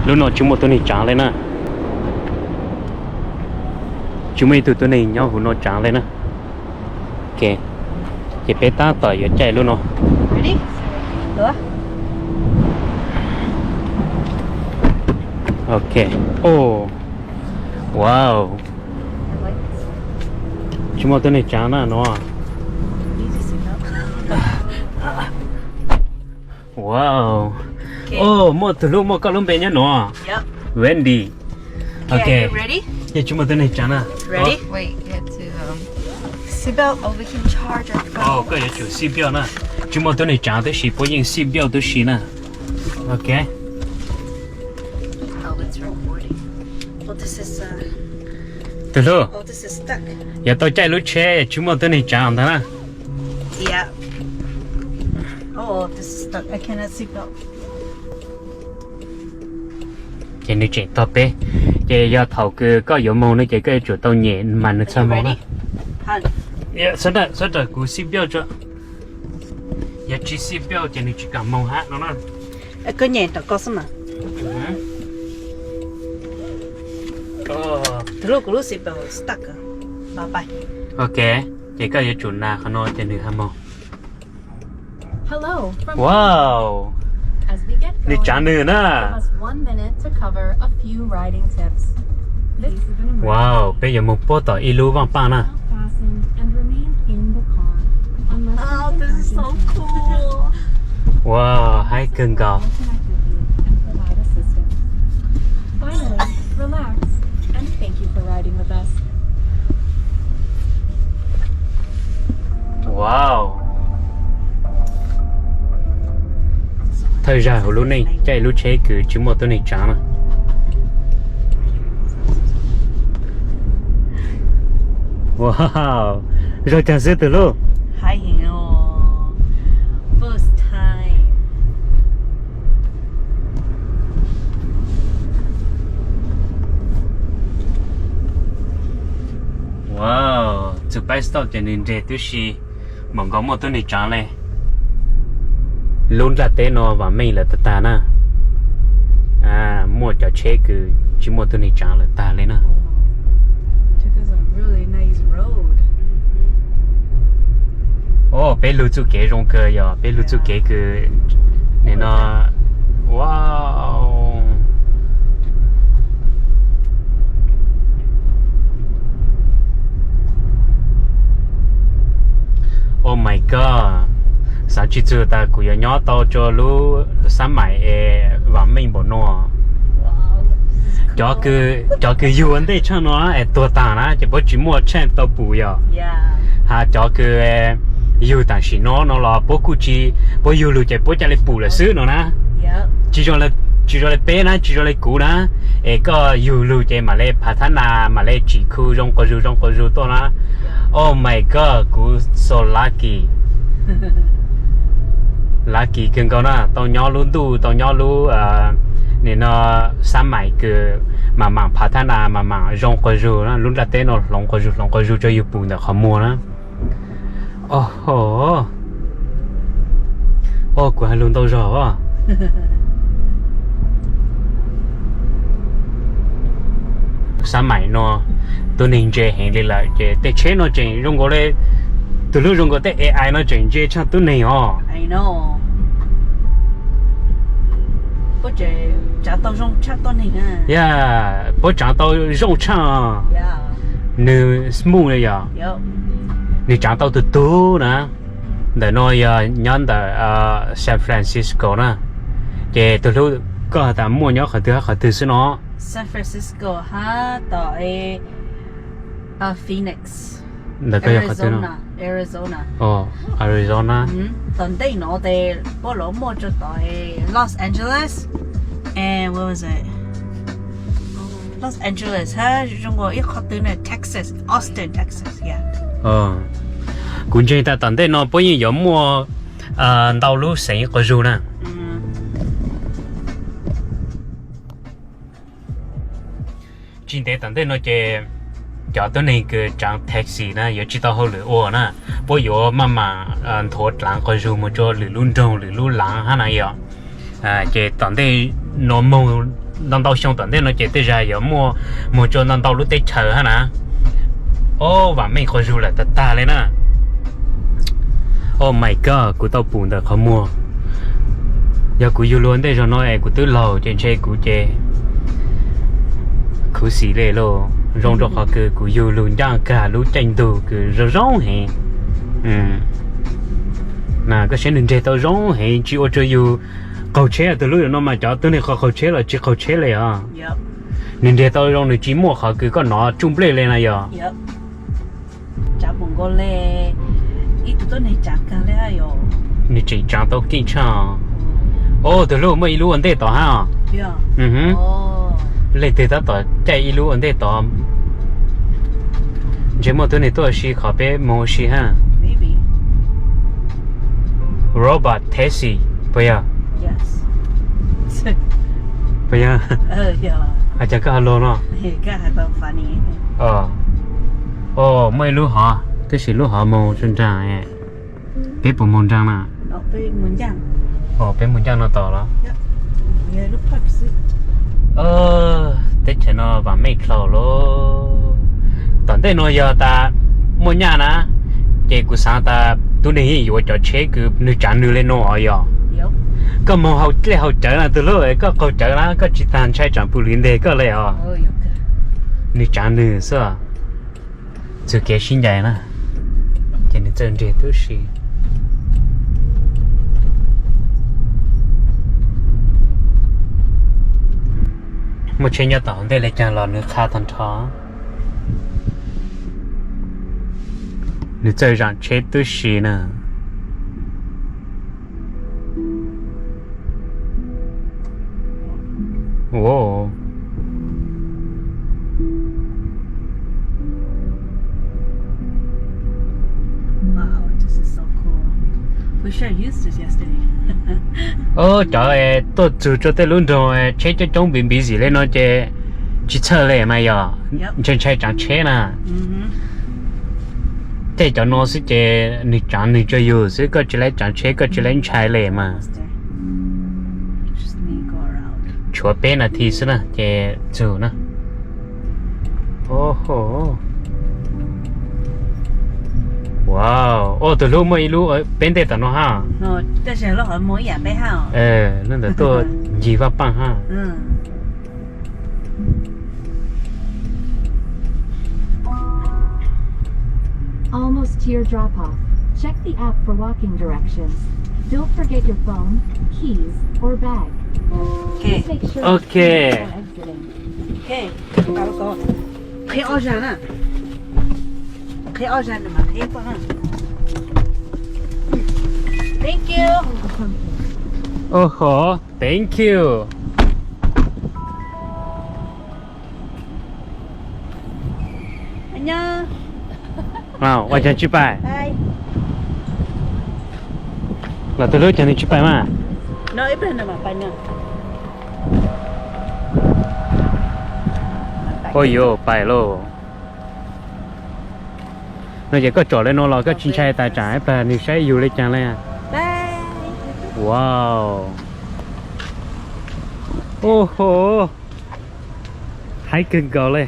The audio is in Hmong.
Lub no tsis muaj tuab neeg tsaav li na. Tsis muaj ib tug tuab neeg nyob huv no tsaav li na. Ok, ces peb tab tom yuav caij lub no. Ok. Oh, wow. Tsis muaj tuab neeg tsaav na no. Wow. Oh, muaj tug hlub muaj koj lub npe nyob nuav. Wendy. Ok. Ces tsis muaj tuab neeg tsaav na. Koj yuav tsum seat belt na. Tsis muaj tuab neeg tsaav tub si, puab yeej seat belt tub si na. Ok. Tug hlub, yuav tau caij lub tsheb tsis muaj tuab neeg tsaav ntag na. Ces nws tseem tog peb, ces yog thaum kws koj yuav moog no ces koj yuav tsum tau nyem mas nws txhaj moog na. Sawv daws kuv seat belt tso, yog tsis seat belt ces nws tsis kam moog hab no na. Koj nyem rau koj xwb mas. Ok, ces koj yuav tsum nas qhov no ces nws ha moog. Wow, nws tsaav nws na. Wow, peb yuav moog puab tom ib lub vaaj paaj na. Wow, haib kawg nkaus. Wow. Thawj zag huv lub neej caij lub tsheb kws tsis muaj tuab neeg tsaav na. Wow, zoo caag xwb tug hlub. Wow, txug peb stop ces nws nres tub si, mam nkaus muaj tuab neeg tsaav le. Lub nplaj teb no vaam meej lawm tag tag na. Muaj cov tsheb kws tsis muaj tuab neeg tsaav lawm tag le na. O, peb lug txuj kev zoo kawg, yog peb lug txuj kev kws nim no, wow. Oh my God, xaav tsis txug tas kuv yuav nyob tau rua lub xab maim es vaam meej npaum no. Cov kws yug ua ntej tshaaj no es tuag taag na ces puab tsis muaj tsheej tau pum yog. Has cov kws yug taam sim no no los puab kuj tsis, puab yug lug ces puab ca le pum lawm xwb no na. Tsis zoo le peb na, tsis zoo le kuv na, es koj yug lug ces mam le phav thab nas, mam le tsim khu zoo quas zug zoo quas zug tuaj na. Oh my God, kuv so lucky. Lucky kawg nkaus na, tau nyob lub ntuj, tau nyob lub, nim no, xab maim kws mam mam phav thab nas, mam mam zoo quas zug na, lub nplaj teb no hloov quas zug hloov quas zug rua yug pum ntawm qhov muag na. O, kuv has lug ntau zog os. Xab maim no tuab neeg ntse heev li lawm ces tej tsheb no tseem zoo nkaus le, tug hlub, zoo nkaus tej A I no tseem ntse tshaaj tuab neeg os. Yog, puab tsaav tau zoo tshaaj. Nwg smooth le yog, nwg tsaav tau tug tug na. Ntawm no yog nyob ntawm San Francisco na. Ces tug hlub, koj has tas muaj nyob qhov twg hab qhov twg xwb no? San Francisco hab tom Phoenix, ntawm koj yog qhov twg no? Arizona. Arizona. Tom ntej no tes puab lov muaj rua tom Los Angeles and what was it? Los Angeles hab zoo nkaus ib qhov twg na, Texas, Austin, Texas, yeah. Kuv ntseeg tas tom ntej no puab yeej yuav muaj ntau lub xeev quas zug na. Tsis ntev tom ntej no ces cov tuab neeg kws tsaav taxi na yuav tsis tau hauj lwm ua na, puab yuav maj mam nthuav dlaav quas zug moog rua lwm lub nroog lwm lub laav hab na yog. Ces tom ntej no moog ntau ntau xyoo tom ntej no ces tej zag yuav muaj muag tsua ntau ntau lub teb chaws hab na. Ob, vam meej qhov zug lawm tag tag li na. Oh my god, kuv tau pum ntawm qhov muag. Yog kuv yug lug ua ntej zog no es kuv twb laug ces ntshe kuv ces khuv xim li lauj. Zoo rau qhov kws kuv yug lug ncaj kag lub caij ntug kws zoo zoo heev. Koj saib nws nres tau zoo heev, tsis ua rua yus qaug tsheb. Tug lub no mas cov tug neeg qaug tsheb los tsis qaug tsheb li os. Nws nres tau zoo, nws tsis muaj qhov kws koj nov tsuj nplej li na yog. Nws tseem tsaav tau keej tshaj. Ob, tug lub muaj ib lub ua ntej tod hab. Leej twg tab tom caij ib lub ua ntej tod? Ntshe muaj tug neeg tuaj ua si qhov peb moog ua si hab. Robot taxi, puas yog? Puas yog? Has cas koj ho luag no? Os, muaj ib lub hov, tab sis lub hov moog tso nraag. Peb puas moog nraag na? Os, peb moog ncaaj no tod los? Teb chaws no vam meej dlhau lauj. Tom ntej no yog tas muaj nyaj na, ces kuv xaav tas tub neeg yeej yuav cov tsheb kws nws tsaav nws li no os yog. Koj moog hau dlej hau cawv na tug lub, koj qaug cawv na koj tsis tas ntshai tsaam pum lwm nteg koj li os. Nws tsaav nws xwb. Txug kev sib ncaim na, ces nws txawj nres tub si. Muaj tsheb nyob tom hauv ntej li caag los nws qha tag nrho. Nws txawj zaam tsheb tub si na. Cov tuaj txug rua tej lub nroog tsheb coob coob npiv npiv zim li no ces tsis txhawj li mas yog, ntshai ntshai tsaav tsheb na. Tej cov no xwb ces nws tsaav nws tsua yug xwb, koj tsis laib tsaav tsheb koj tsis laib ntshai li mas. Tshuav peb nas this xwb na ces txug na. Wow, tus hlub muaj ib lub peb ntej tom no hab. Lub ntawd tuaj ncig Vaj Paaj hab. Almost to your drop off. Check the app for walking directions. Don't forget your phone, keys, or bag. Please make sure Ok. Before exiting. Qhib ob zag na. Qhib ob zag na mas qhib poj na. Thank you. Oho, thank you. Ua caag tsis pais? Los tus hlub caag nws tsis pais mas. Ua yuav pais lauj. No ces koj tsom li no los koj tsis ntshai tas tsam ib plag nws saib yus li caag li? Wow. Oho. Haib kawg nkaus li.